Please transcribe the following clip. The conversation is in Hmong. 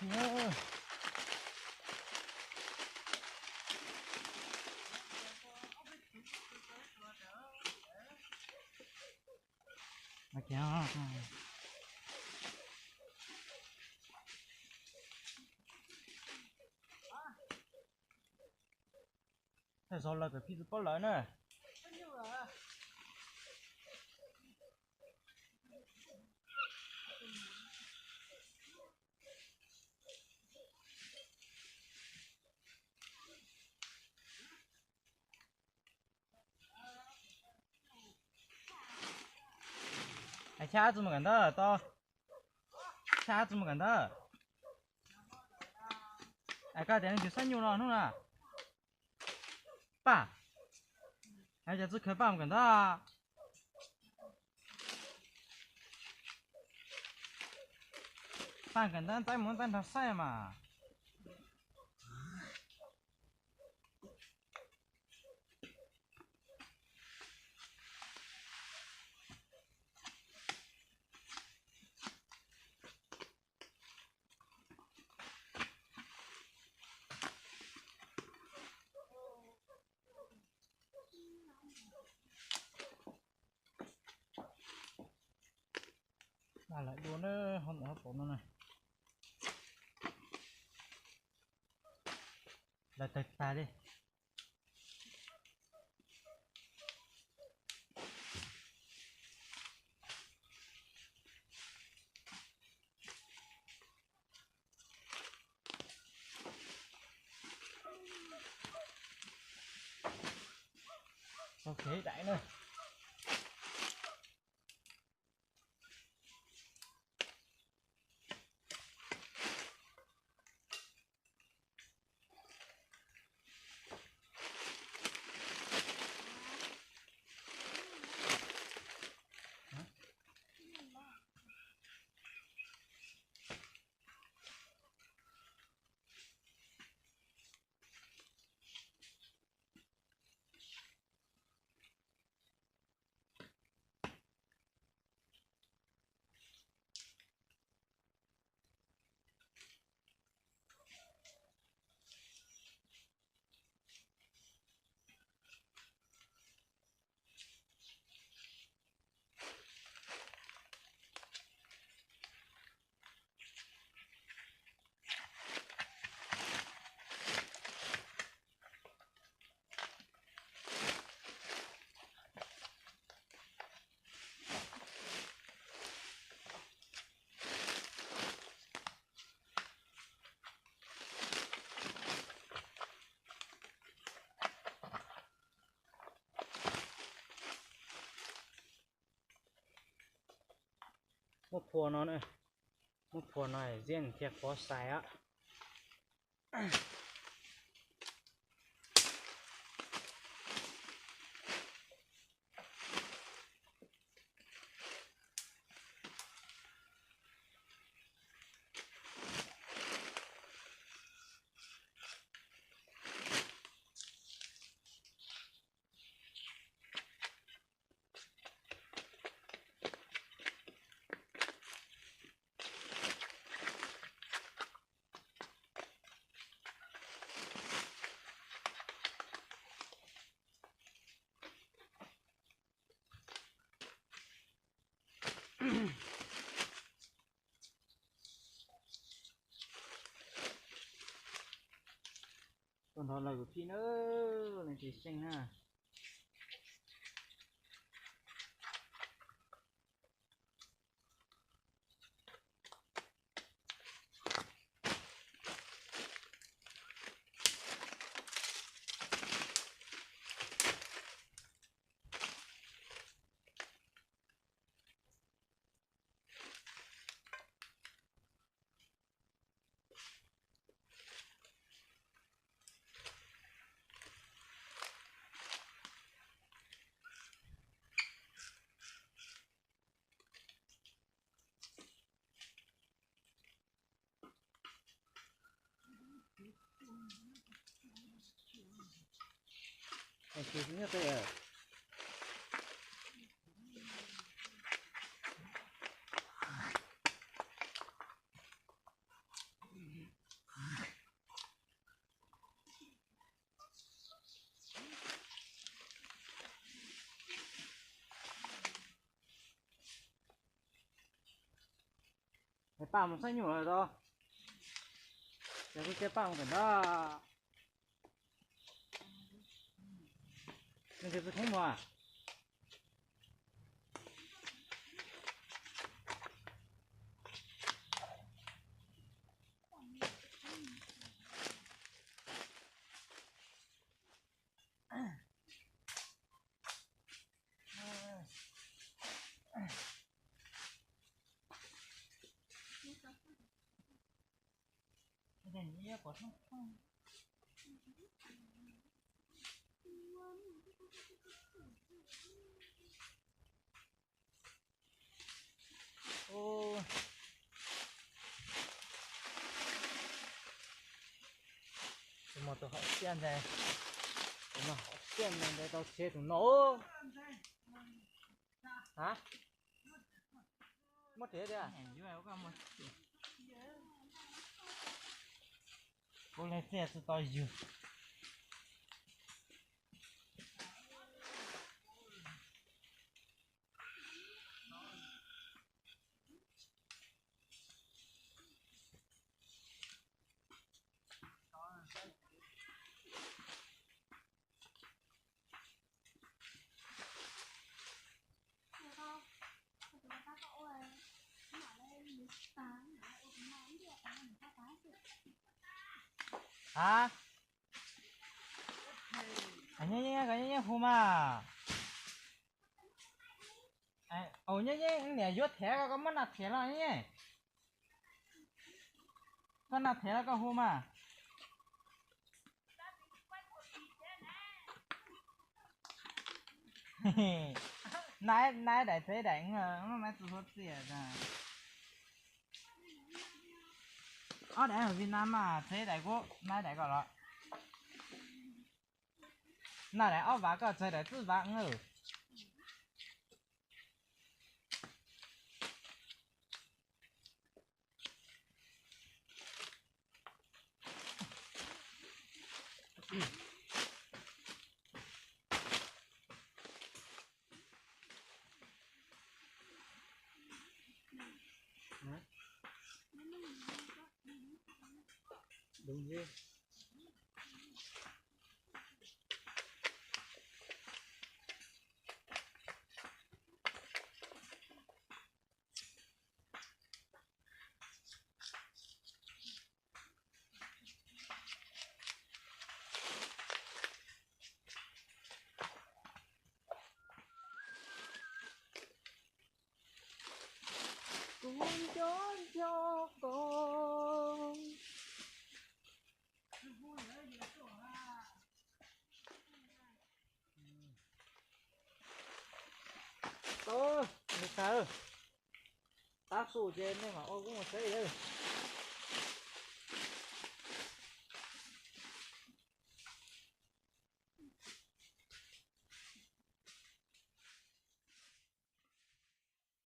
Thaij zog lawv kom phij txwv paub lawv na. Hais txog mus kawm ntawv tau, txog mus kawm ntawv. Hais koj tias leej twg xab nyuj no hnub no. Paj, hais cov txij khaws paj mus kawm ntawv. Paj kawm ntawv ntxaib mus ntxaib nrog saib mas. Lawv dua na, hauv ntawm hauv paus no na. Lawv tawg tag li. Ok, daim na. Muab phua no, muab phua no ziab thiaj qhuav xais os. Tuaj nrog lawv kuv phij na, leej twg xyeej na. Paj mus saib nyuj lawm tau. Yog kuv cia paj mus kawm ntawv. Nws tus khoob mus. Tus no tus hom xiab ntawd, tus no hom xiab ntawd ntawd tau tshiav tus no. Ha? Muab riam tiag. Kuv leej txiaj tsis tau yug. Ha? Nyob nyob hu mas. Nyob nyob niam yuav thiab koj muab naj thiab los nyob. Koj naj thiab los koj hu mas. Naj daim txev daim, maiv txus huab txiaj. Ob daim Việt Nam mas txev daim kuv naj daim koj los. Naj daim ob vav koj txev daim txwj vav. Đúng thế. Kuv nco nco koj. Tab sus ces nej mam ua kuv mus saib lawm.